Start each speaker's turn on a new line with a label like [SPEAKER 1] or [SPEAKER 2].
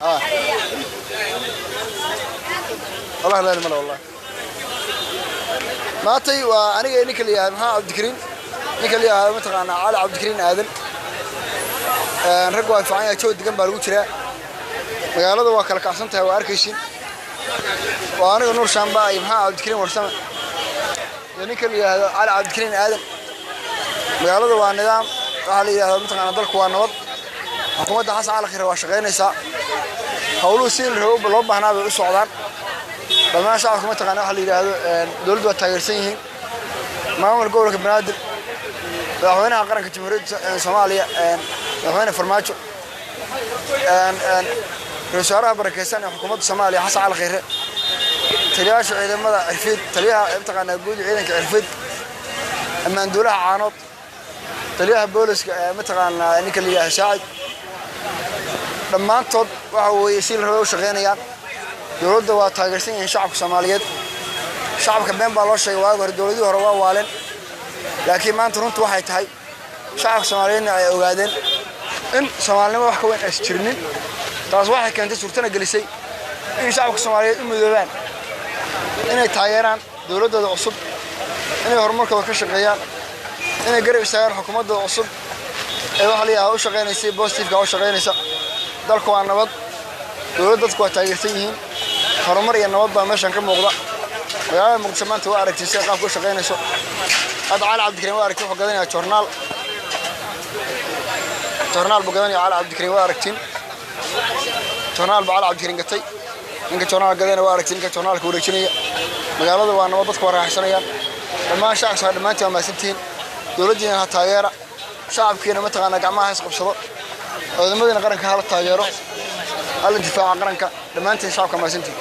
[SPEAKER 1] Ah. Wallahi la mala wallahi. Maantay waa aniga ninka la yidhaahdo Maxamed Cabdikariin, ninka la yidhaahdo mataqaanaa Cali Cabdikariin Aadan. Rag waa fiican yahay, joog degan baa lagu jiraa. Magaalada waa kala kacsan tahay, waa arkaysin. Waa aniga Nuur Shaamba iyo Maxamed Cabdikariin Warsame iyo ninka la yidhaahdo Cali Cabdikariin Aadan. Magaalada waa nidaam, waxaa la yidhahdaa mataqaanaa dalku waa nabad. Xukuumadda Xasan Cali Khayre waa shaqaynaysaa. Howluhu sidii la rabo loo baahnaa bay u socdaan. Dhammaan shacabka mataqaanaa waxa la yidhaahdo dowladdu waa taageersan yihiin. Maamulka gobolka Banaadir, madaxweynaha qaranka Jamhuuriyadda Soomaaliya, madaxweyne Farmaajo, ra-iisul wasaaraha barakeysan ee xukuumadda Soomaaliya Xasan Cali Khayre, taliyayaasha ciidamada Cirfiid, taliyaha mataqaanaa guud ciidanka Cirfiid, ammaanduulaha Caanood, taliyaha booliska ee mataqaanaa ninka la yidhaahdo Saacid, dhammaantood waxa weeye si la rabay u shaqaynayaan. Dowladda waa taageersan yihiin shacabka Soomaaliyeed. Shacabka been baa loo sheegay waagi hore, dowladihii hore waa waaleen, laakiin maanta runtu waxay tahay shacabka Soomaaliyeedna ay ogaadeen in soomaalinimo wax ka weyn aysan jirinin. Taas waxay keentay, suurtana gelisay in shacabka Soomaaliyeed u midoobaan inay taageeraan dowladdooda cusub, inay horumarkooda ka shaqeeyaan, inay garab istaagaan xukuumaddooda cusub ee waxa la yidhahdaa u shaqaynaysay positiveka u shaqaynaysa. Dalku waa nabad, dowladda dadku waa taageersan yihiin, horumar iyo nabad baa meeshan ka muuqda. Magaalada Muqdisho maanta waa aragtay sida qaabka u shaqaynayso. Hadda Cali Cabdikariin waa aragtay wuxuu gadanayaa joornaal, joornaal buu gadanaya Cali Cabdikariin, waa aragtiin joornaal buu Cali Cabdikariin gatay. Ninka joornaal gadana waa aragtiin, ninka joornaalka wareejinaya. Magaalada waa nabad, dadku waa raaxaysanayaan. Dhammaan shacabka dhammaantiin waa mahadsantihiin. Dowladdiina ha taageera, shacabkiina mataqaanaa gacmaha ha isqabsado, ciidamadiina qaranka hala taageero, hala difaaca qaranka. Dhammaantiin shacabka mahadsantihiin.